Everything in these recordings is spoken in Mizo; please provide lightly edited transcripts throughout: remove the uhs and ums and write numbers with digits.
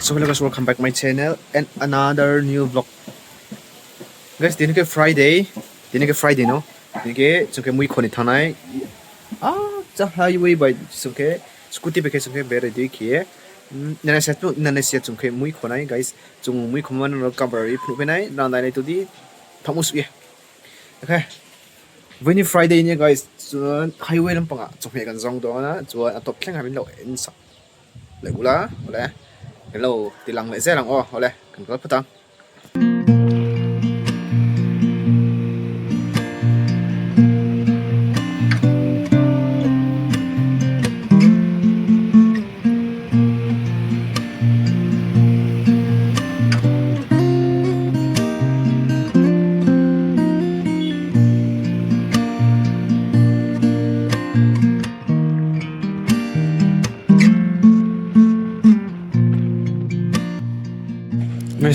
So hello guys, welcome back my channel and another new vlog. Guys, tini ke Friday, tini ke Friday no. Tini ke chungke mui khoni thanai. Ah, cha highway by chungke scooty be ke chungke be ready khiye. Nana tu nana sia chungke mui khonai guys. Chung mui khoman ro cover ri phnu penai rang dai nai tudi thamus ye. Okay. Vini Friday ni guys, chuan highway lampangah chawhmeh kan zawng dawn a, chuan a tawp thleng ah min lo en sak leh ula awle kan lo ti lang leh zel ang aw awle kan kal phawt ang.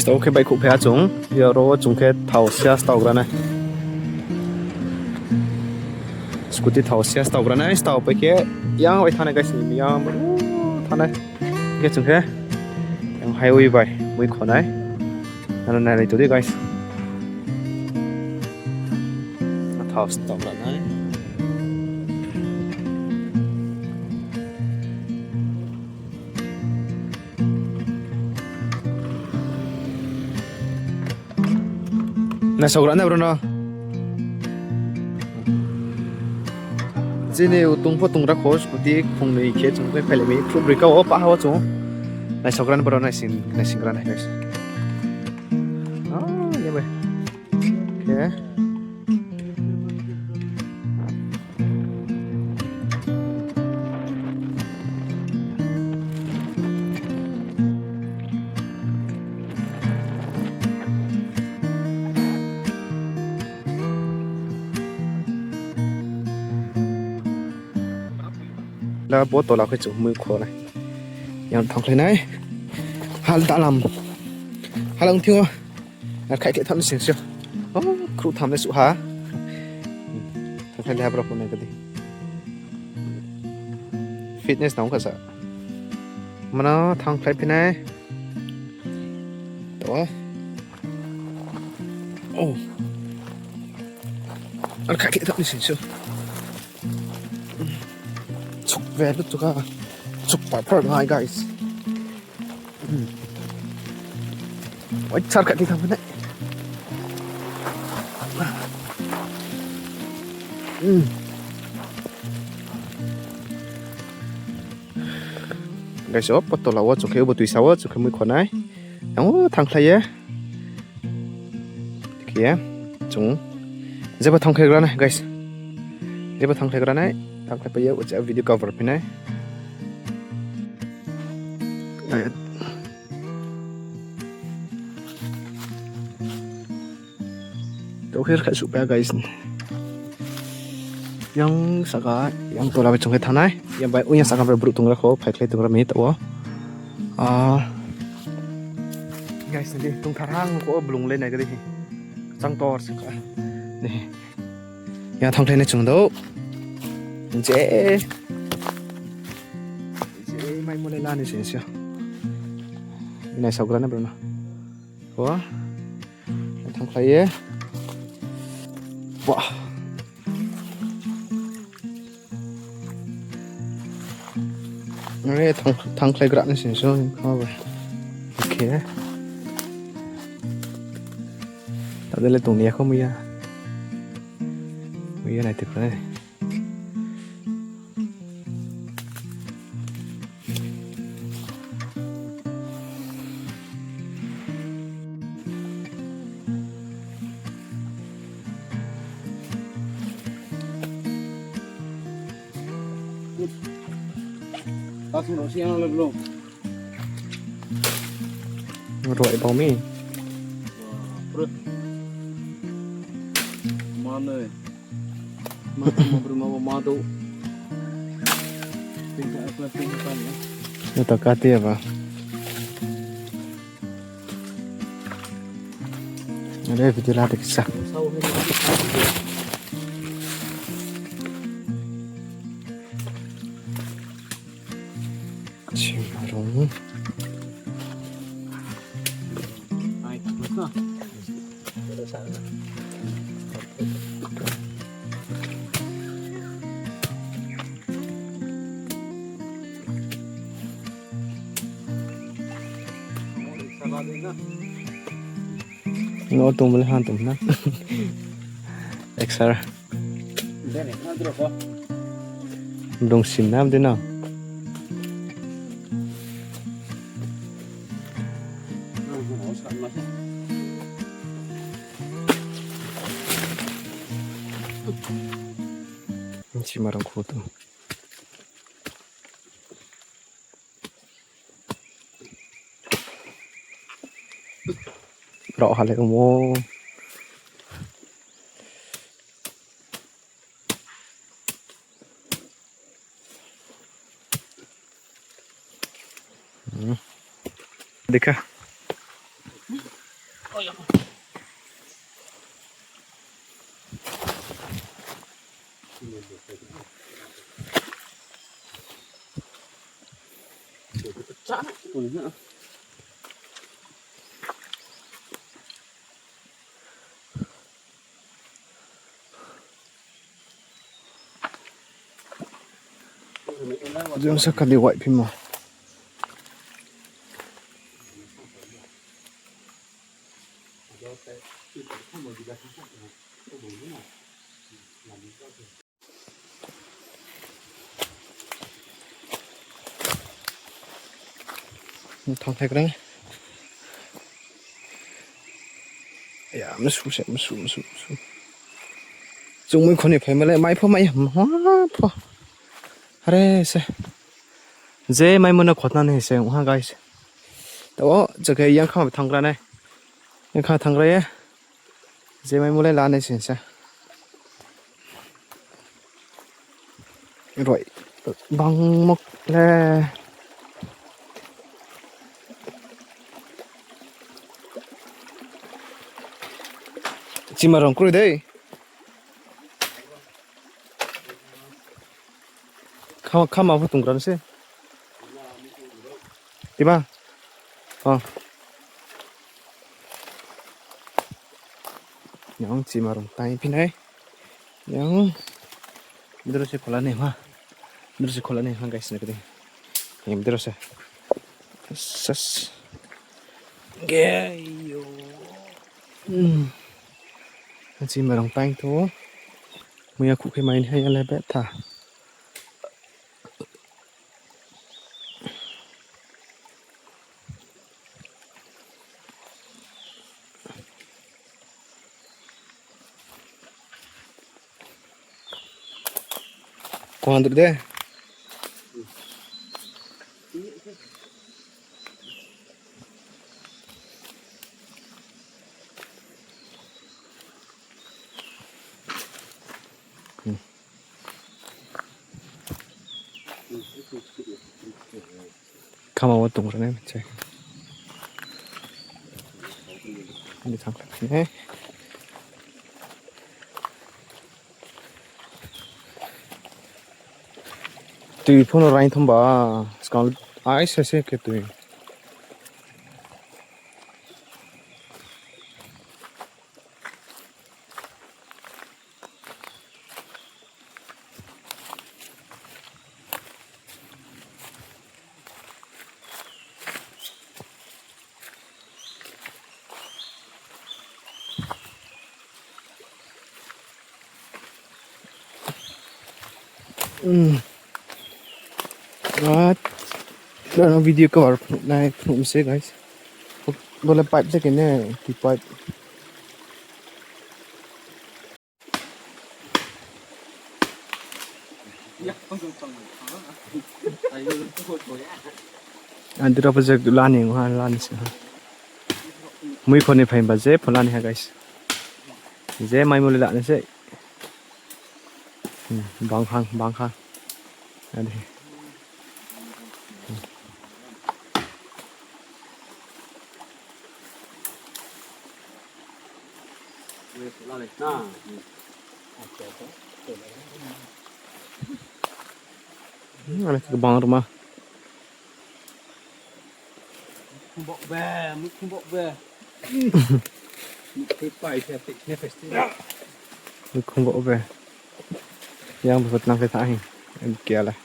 Okay bai khup phei a chung ro chung khe thau sia stau grana scooty thau sia stau grana stau pai ke yang oi thana guys ni yang thana ke chung khe yang highway bai mui khonai nana nai lai tu guys thau stau grana Na sogra na bro no. Chini utung pho tungra kho scooty khungnui khe chung khe phailai mi khrup rika o pa hawa chung. Na sogra na bro na sing na singra na guys. Ah, ye bai. Okay. La bo to la khe chu mui kho nai yang thong khlai nai hal ta lam halang thio khai ke tham sing sio o khru tham le su ha thong khlai le bro ko nai ka di fitness nong kha sa mana thang khlai phinai to oh an khai ke tham sing sio chuk ve lu chuk a chuk par par ngai guys oi char khat tham nai guys o potola o chukhe bo tuisa o chukhe mui khonai ang thangkhlai ye dikhiye chung jeba thangkhlai nai guys jeba thangkhlai nai thangkhlai paiye video cover phinai to kher kha su pa guys yang saka yang tola bai chungkhe thanai yang bai unya saka bai bru tungra kho phai khlai tungra mi to a guys ni tung tharang ko blung le nai ga hi chang tor saka ni yang thang khlai na chung do je je mai mo le la ni sin sia nai sagra na bro na Wah. Thang khlai e. Wah. Re thang thang khlai gra ni sin so kha ba. Okay. Ta de le tung ni kho muya. Muya nai te khlai. Rồi bao mi. Takati ba. Ada video lah kisah. Cimarung. No tum le han tum na. Exer. Dong sim nam de na. Chimarang khu tu. Rõ hả lại mô. Dikha. Yung sa kaliwa mo. Thong thek reng. Ya, masu se masu masu masu. Chung mui khoni phai male mai pho mai ma pho. Hare se. Je mai mona khotna ne se ha guys. To je yang kha thangra ne. Yang kha thangra ye. Je mai mule la ne se se. Rồi băng mốc le. Chimarong kuri dei. Khama khama pho tungra se. Tiba. Ờ. Nhong chimarong tai pin ai. Nhong. Midro se khola ne ma. Midro se khola ne ha guys ne kade. Midro se. Sas. Ge yo. Chimarong tai to. Muya khu khe main hai ale be tha. Quando de? 가만 왔던 거네, 맞지? 근데 잠깐 네. Tui phone rain thom ba skal ai se se ke tui Đó video cover này phun sẽ guys. Boleh pipe se kene ti pipe. Andira pa je lani ha lani se ha. Mui khone phai ba je pholani ha guys. Je mai mule lani se. Bang hang bang hang. Ade. Ada ke bang rumah. Bok be, mungkin bok be. Lukhum ba ube. Yang bukot nang kita ahin. Kia lah.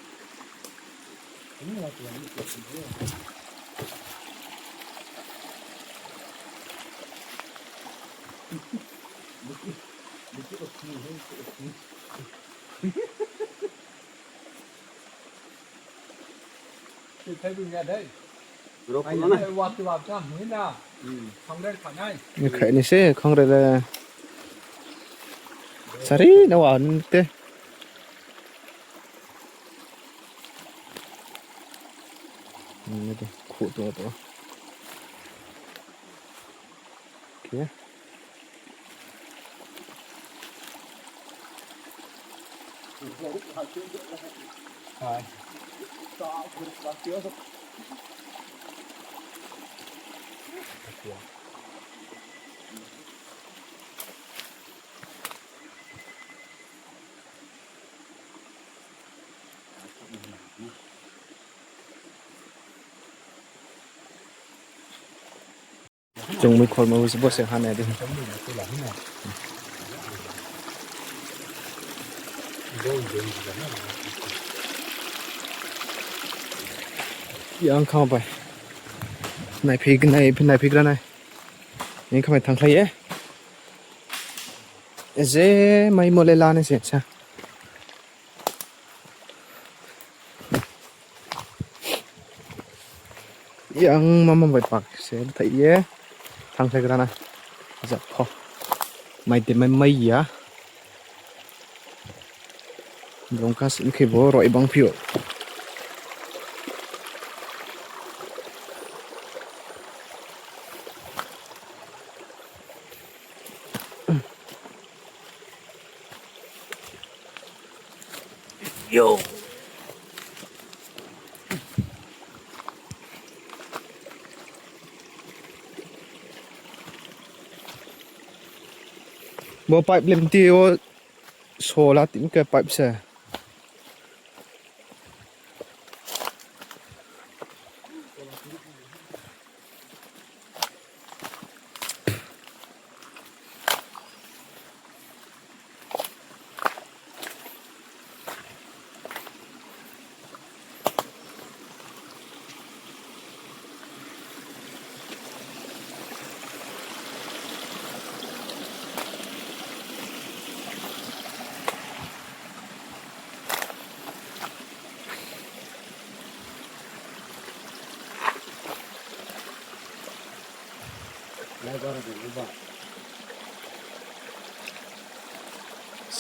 Khai ni se khong re le sari na wa te ne khu to to okay. Chung mi khol ma hu bo se han adi. Yang khang bai. Nai phi nai phi nai phi gra nai. Yang khang bai thang khlai e. Eze mai mole la ne se cha. Yang mama bai pak se thai ye. Thang khlai gra na. Za pho. Mai te mai mai ya. Rongkas in khi bo roi bang phio. Yo. Bo pipe lem ti o so la tim ke pipe se.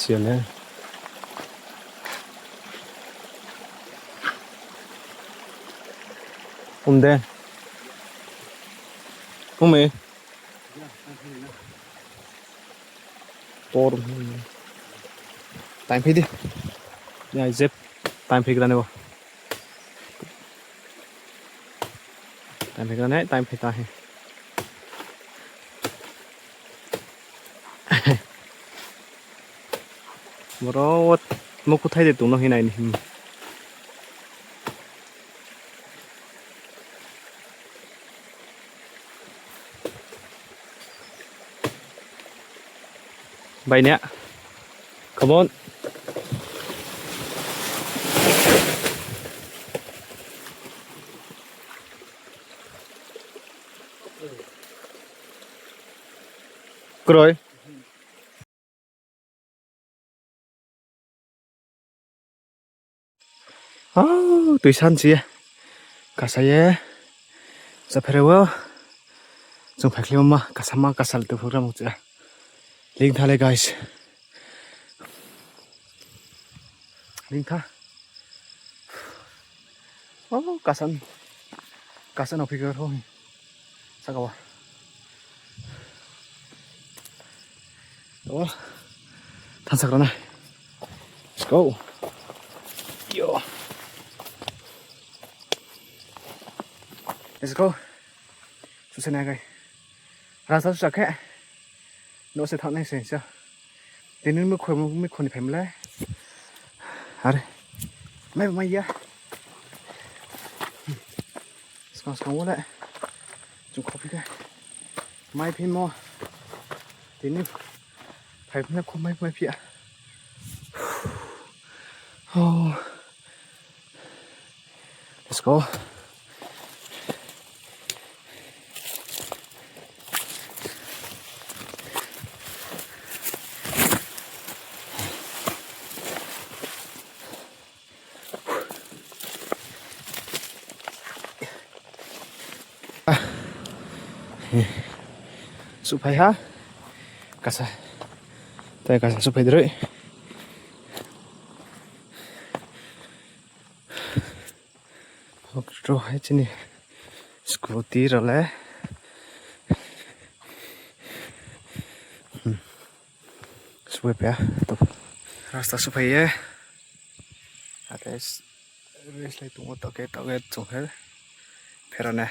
Sial Umde. Ume. Tor. Time phi đi. Ya zep time phi grane bo. Time phi grane time phi ta hai. Bro, mo কোথায় দে তুনো হিনাই নি। Bay nè. Come on. Rồi. Ah, tùy san gì cả say sa pherewa chung phakli ma kasama kasal tu program chu link thale guys link tha oh kasan kasan officer ho sagawa to thansakrana let's go yo. Let's go. Susana guys. Rasa susah kek. Nó sẽ thằng này sẽ sao? Thế nên mới khởi mới khởi phải lấy. À đây. Mấy mấy ya. Sekarang sekarang boleh. Cukup kopi guys. Mai phei maw tini phai na khu mai mai phiah oh let's go. Supaya kasa tayo kasa supay diri hai chini scooty role supay pa to rasta supay ye ate race lai tungo toke toke chunghe pherane.